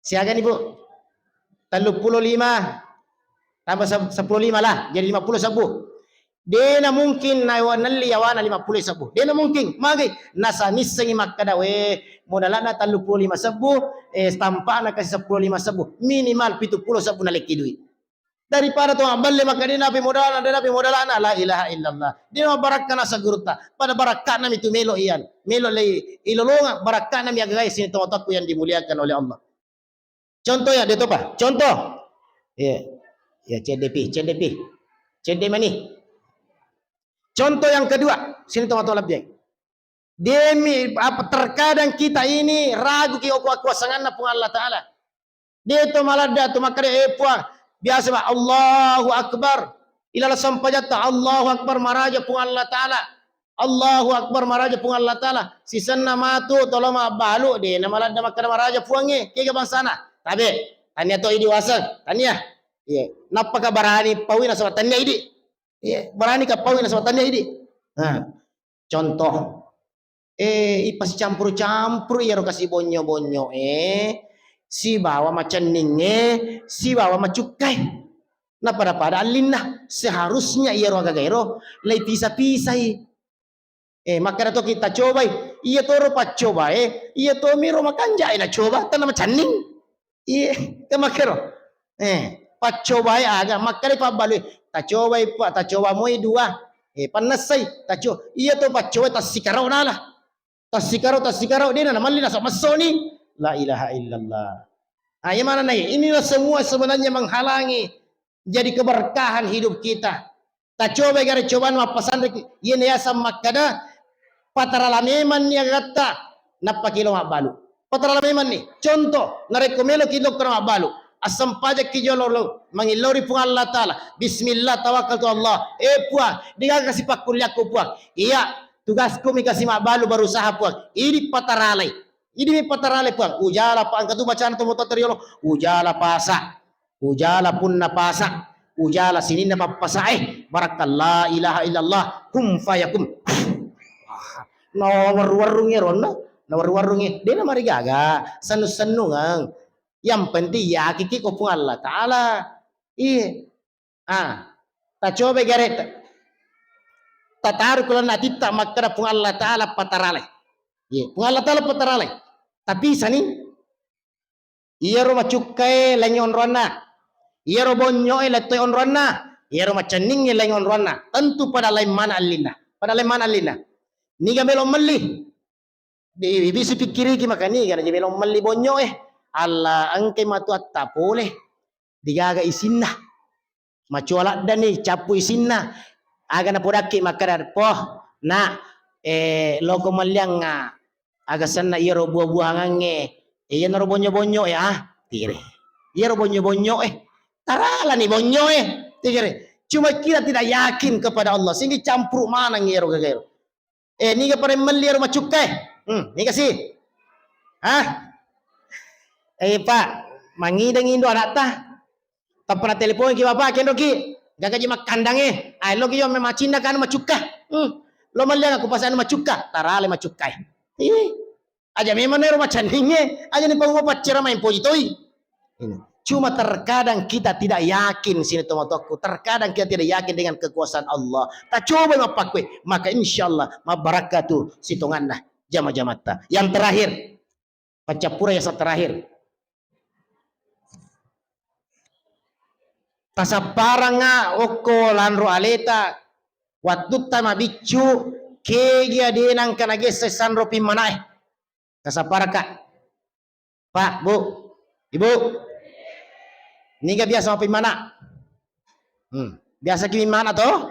Siagani, Bu? Telluppulo lima tambah se-, seppulo lima lah, jadi lima pulo sebbu. De'na mungkin na-, nelli yawana lima pulo sebbu. De'na mungkin. Magi? Nasa nissengi makkeda, we, modala'na telluppulo lima sebbu, eh, tampa'na kasi seppulo lima sebbu. Minimal pitu pulo sebbu nalekki duit. Daripada to mabballe makkeda de' napi modala'na, de' napi modala'na, la ilaha illallah. De' mabbarakka nasa gurutta. Pada barakka'na mi tu melo iyan. Melo lei ilolonga barakka'na mi agaga sini tomatoakku yang dimuliakan oleh Allah. Contoh ya, de' topa. Contoh. Iya. Ya, C D P, C D P. C D mani. Contoh yang kedua, sini tomatoa lebbi. Demi apa terkadang kita ini ragu ki okko akuasanganna Puang Allah Ta'ala. De' to maladda tu makkeda, eh, Puang, biasa ba, Allahu Akbar. Ilala sempajatta, Allahu Akbar, maraja Puang Allah Ta'ala. Allahu Akbar, maraja Puang Allah Ta'ala. Sisenna matu tolo mabbalu, de na maladda makkeda maraja Puangnge. Kega bangsana? Tabe, tania to idi waseng, tania. Iya, nappaka barani paui nasaba tania idi. Iya, barani ka paui nasaba tania idi. Nah, contoh. Eh, ipasicampuru-campuru iyaro kasi bonyo-bonyo e, sibawa macenning e, sibawa macukkai. Napada-pada allinna, seharusnya iyaro agaga ero leipisa-pisai. Eh, makkeda toki tacobai, iya toro paccobae, iya tomiro makanja e nacoba, tanna macenning. Iye, ke makkero. Eh, paccobae aga, makkeda pabbalui, tacobai pa, tacoba moi dua. Eh, pannessai, taco, iya to paccobae tassikaro nala. Tassikaro, tassikaro, dena namalli nasaba messoni. La ilaha illallah. Ah, iya manenna iya? Inilah semua sebenarnya menghalangi jadi keberkahan hidup kita. Tacobai gare cobaan mappasanreki, iyena yaseng makkeda patarala memanni agatta, nappaki lo mabbalu. Patarala memanni. Contoh, narekko meloki lokka mabbalu, assempajakki jolo lo, mangillau ri Puang Allah Ta'ala. Bismillah, tawakkaltu Allah. Eh, Puang, degaga kasi pakkulliakku, Puang. Iya, tugasku mi kasi mabbalu, berusaha, Puang. Idi pataralai. Idimi pataralai, Puang. Ujala pa engka tu bacana to moto riolo. Ujala pasa. Ujala punna pasa. Ujala sininna pappasa e. Barakka la ilaha illallah. Kun fayakun. Nawerru-werrungngi ronna. Nawerru-werrungngi. Dena marigaga. Sennu-sennungeng. Yang penting yakiki ko Puang Allah Ta'ala. Iye. Ah, tacobai gare ta-, tataru kulanna atitta makkeda Puang Allah Ta'ala pataralai. Iye, Puang Allah Ta'ala pataralai. Tapi sani, iyaro macukkae laing onroanna. Iyaro bonyoe lettoi onroanna. Iyaro macenningnge laing onroanna. Tentu pada laing mana allinna. Pada laing mana allinna. Niga melo melli. Di, bisi pikkiriki makani, gana je melo melli bonyo e. Allah, engkai matu atta pole. Digaga isinna. Macua laddani, cappu isinna. Aga napodakki makkeda, "Poh, nak, eh, loko melliangnga aga senna iyaro buah-buahangnge, eh, iyanaro bonyo-bonyo e, ah." Tigere. Iyaro bonyo-bonyo e. Taralani bonyo e. Tigere. Cuma kita tidak yakin kepada Allah, sehingga campur maneng iyaro gagaero. Eh, niga pada melli ero macukka e? Hmm, niga si? Hah? Eh, Pak, mangideng indo anatta. Tappa na telepon ki bapak, kenroki. Gaga ji makkandang e. Ah, lo ki yo me macinna kanu macukka. Hmm. Lo melli aku pas anu macukka. Tarale macukka e. Ih. Aja memang ero macanningnge, aja ni pau mapaccera main poji toi. Ini. Cuma terkadang kita tidak yakin, sini tomatoakku, terkadang kita tidak yakin dengan kekuasaan Allah. Tacoba mappakkue, maka insya Allah mabbarakka tu sitonganna jama-jamatta. Yang terakhir, paccappura yang terakhir. Tasapparangnga okko lanro aleta, wattutta mabiccu, kega de nangka nagessai sanro pimmanae. Tasapparakka. Pak, Bu, Ibu. Niga biasa mappimmana? Hmm. Biasa ki mimmana to?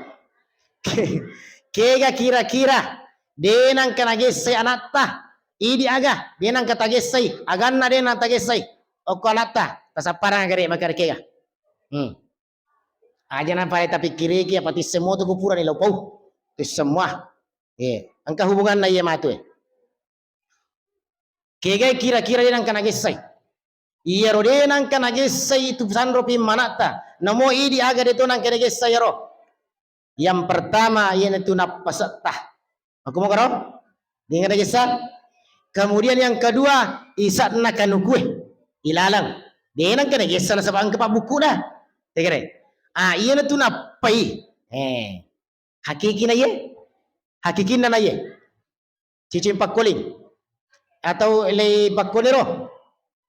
Kega kira-kira de nangka nagessai anatta? Idi aga, de nangka tagessai, aganna de nangka tagessai. Okko anatta, tasapparang gare makare kega. Hmm. Aja na pale tapikkiriki apa tisseng moto ku purani lo pau. Tisseng mua. Eh, engka hubunganna iye matu e. Kegai kira-kira de nangka nagessai. Iyaro de nangka nagessai itu sanro pimmanatta. Namo idi aga de to nangka nagessai iyaro. Yang pertama, iyanatu nappasetta. Makkumo karo? Dinga nagessa. Kemudian yang kedua, isa'na kanukue. Ilalang. De nangka nagessa nasaba engka pabbukkuda. Tegere. Ah, iyanatu nappai. Eh. Hakiki na iye? Hakikinna na iye? Cicing pakkoling? Atau lei pakkoniro?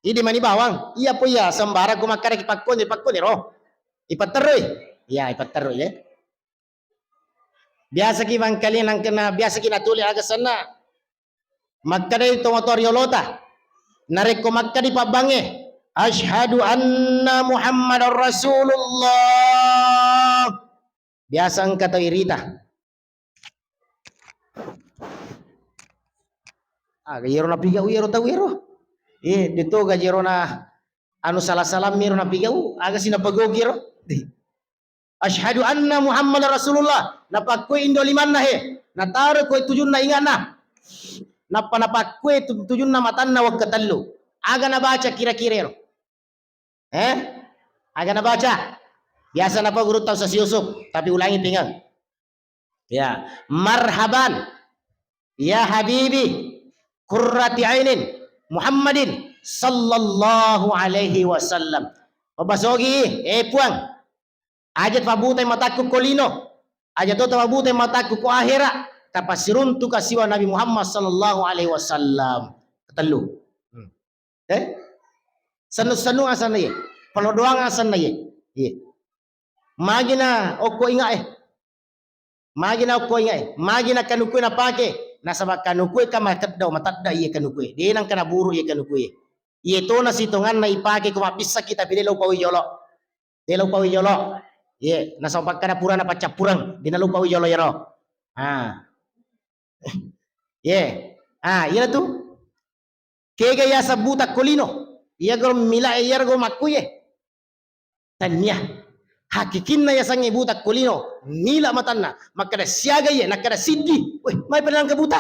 Idi mani bawang? Iya po iya, sembarang ku makkadaki pakkoni, pakkoniro? Ipatterrui? Iya, ipatterrui, ya. Biasaki mangkali nangkena, biasaki natuli aga senna. Makkadai tomatoa riolota. Narekko makkadi pabbangnge, "Asyhadu anna Muhammadar Rasulullah." Biasa engka tau irita. Aga iyaro napigau iyaro tau iyaro? Eh, de toga jero na anu sala-salammi ro napigau, aga si napagogi ro? "Asyhadu anna Muhammadar Rasulullah." Napakkue indo limanna he. Nataro ko tujunna ingana. Nappa napakkue tu-, tujunna matanna wekka tellu. Aga nabaca kira-kira ero? Eh? Aga nabaca? Biasa napa gurutta Ustaz Yusuf, tapi ulangi pingeng. Ya, marhaban ya habibi qurrati ainin Muhammadin sallallahu alaihi wasallam. Mabbasogi, eh Puang, aja tapabutai matakku ko lino, aja to tapabutai matakku ko ahera, tapasiruntuka siwa Nabi Muhammad sallallahu alaihi wasallam. Ketellu. Hmm. Eh? Sennu-sennu asanna ye. Palodoang asanna ye. Ye. Magina okko inga eh. Magina okko inga eh. Magina kanukue napake. Nasaba kanukue ka matedda, matedda iye kanukue. De nangka naburu iye kanukue. Iye tona sitonganna ipake ko mabbissaki tapi de lo paui jolo. De lo paui jolo. Ye, nasaba pakkada purana paccappureng, de na lo paui jolo yero. Ah. Ye. Ah, iyana tu. Kega yaseng buta ko lino? Iyagoro mila e, iyarego makkuye. Tania. Hakikinna yasengnge buta ko lino, mila matanna. Makkada siaga iye, nakkada siddi. Weh, mai pada nangka buta?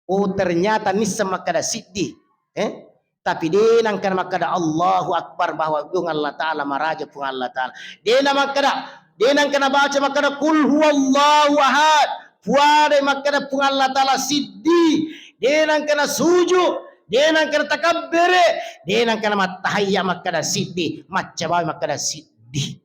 Oh, ternyata nisseng makkada siddi. Eh? Tapi de nangka makkada Allahu Akbar, bahwa Puang Allah Ta'ala maraja, Puang Allah Ta'ala. De na makkada, de nangka nabaca makkada, "Qul huwallahu ahad." Puadai makkada Puang Allah Ta'ala siddi. De nangka nasuju, de nangka takabbere, de nangka mattahayya makkada siddi, maccabawi makkada siddi.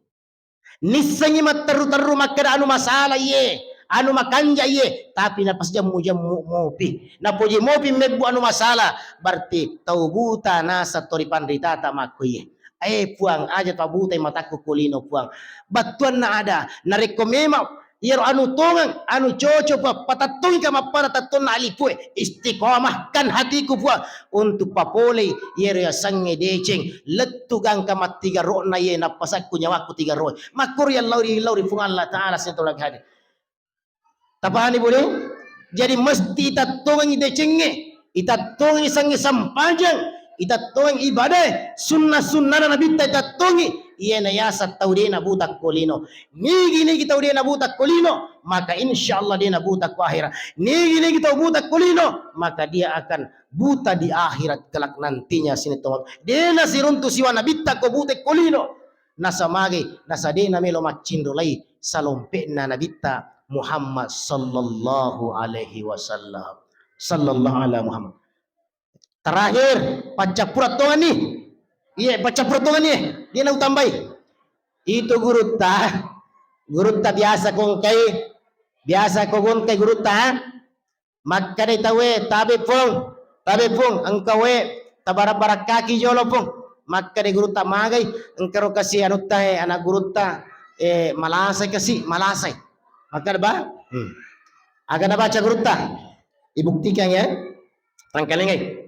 Nissengngi matteru-teru makkada anu masala iye, anu makanja iye, tapi napasijemmu-jemmu mopi. Napoji mopi mebbu anu masala, berarti tau buta naseng to ripanritata makko iye. Eh, Puang, aja tabutai matakku ko lino, Puang. Battuanna ada, narekko memang iyaro anu tongeng, anu coco pa-, patattongi ka mappada tattonna alipue, istiqomahkan hatiku, Puang, untuk papolei iyaro yasengnge deceng, lettu gangka mattigaro'na iye, nappasakku nyawaku tigaro'e. Makkoro yallau ri, lau ri Puang Allah Ta'ala, sininna tau lagi hadir. Tapahani, Bune? Jadi mesti itattongengi decengnge, itattongengi sangnge sampajang, itattongengi ibadae, sunna-sunnana Nabitta itattongi, iyena yaseng tau de nabuta ko lino. Nigi-nigi tau de nabuta ko lino, maka insya Allah de nabuta ko akhirat. Nigi-nigi tau buta ko lino, maka dia akan buta di akhirat kelak nantinya, sininna tau. De nasiruntu siwa Nabitta ko buta ko lino. Nasa magi, nasa de namelo maccinrolai salompe'na Nabitta Muhammad sallallahu alaihi wasallam. Sallallahu ala Muhammad. Terakhir, paccappura tongenni. Iye, paccappura tongenni. Dia na utambai. Itu gurutta, gurutta biasa ko engkai, biasa ko engkai gurutta, ha? Makkeda tauwe, "Tabe, Pung, tabe, Pung, engka we tabarak-barakkaki jolo, Pung." Makkeda gurutta, "Magai, engka ro kasi anutta, eh, anak gurutta, eh, malasai kasi, malasai." Makkeda, ba? Hmm. Aga nabaca gurutta? Ibuktikan ya. Tangkalingai.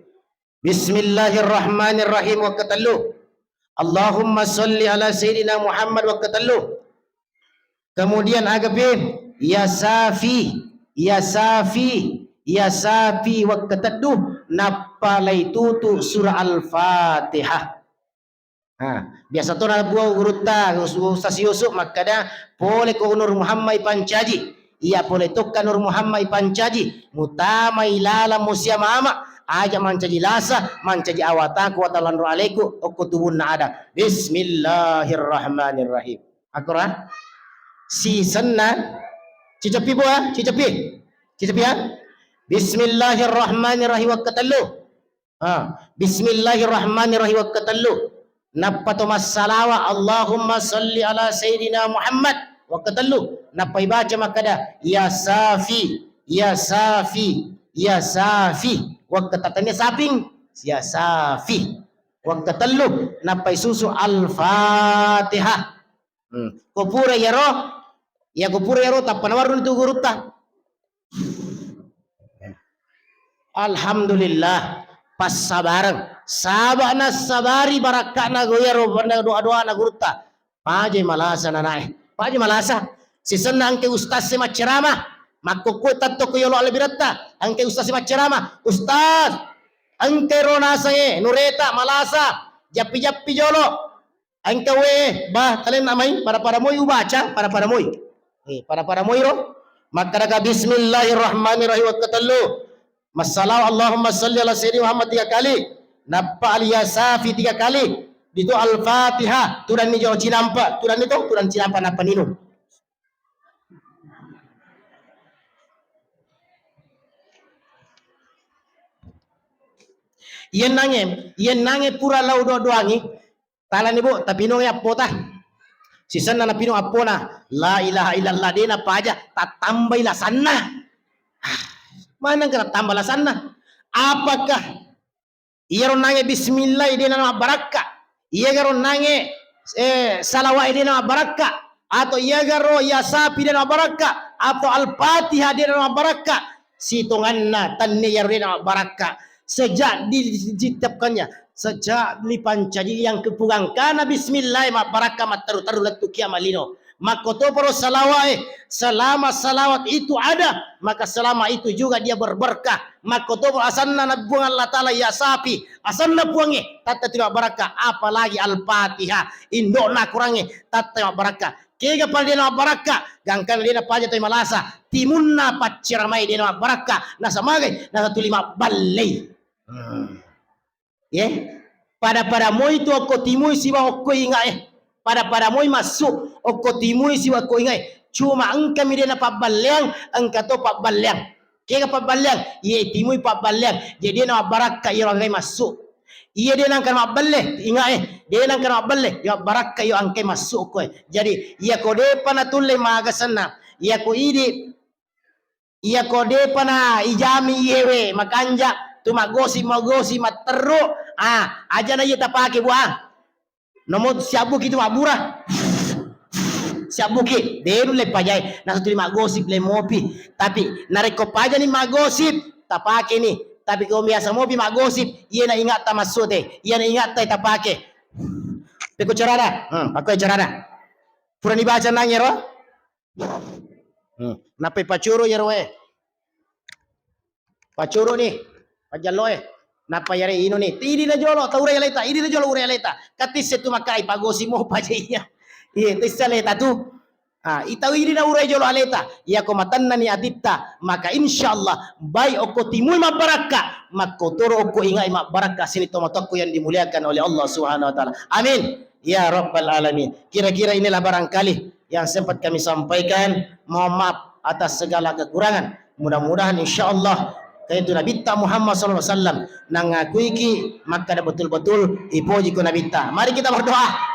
Bismillahirrahmanirrahim, wekka tellu. Allahumma sholli ala Sayyidina Muhammad, wekka tellu. Kemudian agapi, ya Safi, ya Safi, ya Safi, wekka teddu, nappa lai tutu surah Al-Fatihah. Ha, biasa to nabbuang gurutta, Us-, Ustaz Yusuf makkeda, "Pole ko Nur Muhammad ipancaji." Iya, pole tokka Nur Muhammad ipancaji, mutamai laleng musia mama, aja mancaji lasa, mancaji awataku watalanro aleku, okko tubunna ada. Bismillahirrahmanirrahim. Akkora? Sisenna, cicepi bua, cicepi. Cicepi ya. Bismillahirrahmanirrahim, wekka tellu. Ah, bismillahirrahmanirrahim, wekka tellu. Nappa to massalawa, Allahumma sholli ala Sayyidina Muhammad, wekka tellu. Nappa ibaca makkeda, "Ya Safi, ya Safi, ya Safi." Wekka tatania saping, "Ya Safi." Wekka tellu, nappa isusu Al-Fatihah. Hmm. Ko pura iyaro, iya ko pura iyaro, tappa nawarruni tu gurutta. Alhamdulillah, passabareng. Saba nassabari barakka'na go iyaro doa-doana gurutta. Paje malasa nanae. Paje malasa. Sisenna engke ustaz e macceramah. Makkukku tatto ko yolo alebiretta. Engke ustaz e macceramah. Ustaz, engke ro nasengnge, nureta, malasa. Jappi-jappi jolo. Engka we, bah, talenna mai, pada-pada moi ubaca, pada-pada moi. Eh, pada-pada moi ro. Makkedaka bismillahirrahmanirrahim, wekkatellu. Massalawat, Allahumma salli ala sayyidina Muhammad tiga kali. Nappa al-yasafi tiga kali. Ditu al-Fatihah, tudanni jolo cinampa, tudanni to, tudanni cinampa nappa ninung. Iyennange, iyennange pura lao doa-doangi, talani, Bu, tapinungi appota. Sisenna napinung appona, la ilaha illallah, de napaja, tattambai lasanna. Ah, manengka tattamba lasanna? Apakah iyaro nange bismillah de namabbarakka? Iyagaro nange, eh, salawat de namabbarakka? Atau iyagaro yasafi de namabbarakka? Atau al-Fatihah de namabbarakka? Sitonganna tennia iyaro de namabbarakka. Sejak diciptakannya, sejak dipancaji yang kepugangkana bismillah mabbarakka matteru-teru lettu kiamat lino. Makkotoparo salawat, eh, selama salawat itu ada, maka selama itu juga dia berberkah. Makkotoparo asanna na Puang Allah Taala yasafi, asanna Puangnge, tatta tu mabbarakka, apalagi Al-Fatihah, indo'na Qurangnge, tatta mabbarakka. Kega pale de namabbarakka, gangkanna de napaja toi malasa, timunna pacceramai de namabbarakka, nasamagai, nasatuli mabballei. Hmm. Ye, pada-pada moi tu okko timui siba okko ingae. Pada-pada moi massu okko timui siba okko ingae. Cuma engkami de napabballeang, engka to pabballeang. Kega pabballeang? Iye timui pabballeang. Jadi de namabbarakka iyaro engkae massu. Iye de nangka mabballe ingae, de nangka mabballe, ya barakka iyo engkae massu okkoe. Jadi iyako depa natulle magasenna, iyako idi Iyako depa na ijami iyewe makanja tu maggosip-maggosip matteru, ah, aja na iye tapake, Bu, ah. Nomor siabbuki tu mabbura. Siabbuki, de nulle pajae, nasutuli maggosip le mopi. Tapi narekko pajani maggosip, tapakeni. Tapi ko biasa mopi maggosip, iyena ingatta massu te, iyena ingatta tapake. Pekko carana? Hmm, pakko carana. Purani baca nangero? Hmm. Nappai pacuru iyaro wae. Pacuru ni, pajallo e. Nappa iyare inu ni. Idi na jolo, tau urai aleta, idi na jolo urai aleta. Katisse tu makai pagosi mopa je iya. Iya, tisse aleta tu. Ah, itau idi na urai jolo aleta. Iyako matennani atitta, maka insyaallah bai okko timui mabbarakka, makkotoro okko ingai mabbarakka sini tomatoakku yang dimuliakan oleh Allah Subhanahu wa Ta'ala. Amin. Ya Rabbal Alamin. Kira-kira inilah barangkali yang sempat kami sampaikan. Mohon maaf atas segala kekurangan. Mudah-mudahan insyaallah kaitu Nabitta Muhammad sallallahu alaihi wasallam nangakuiki makkada betul-betul ipojiko Nabitta. Mari kita berdoa.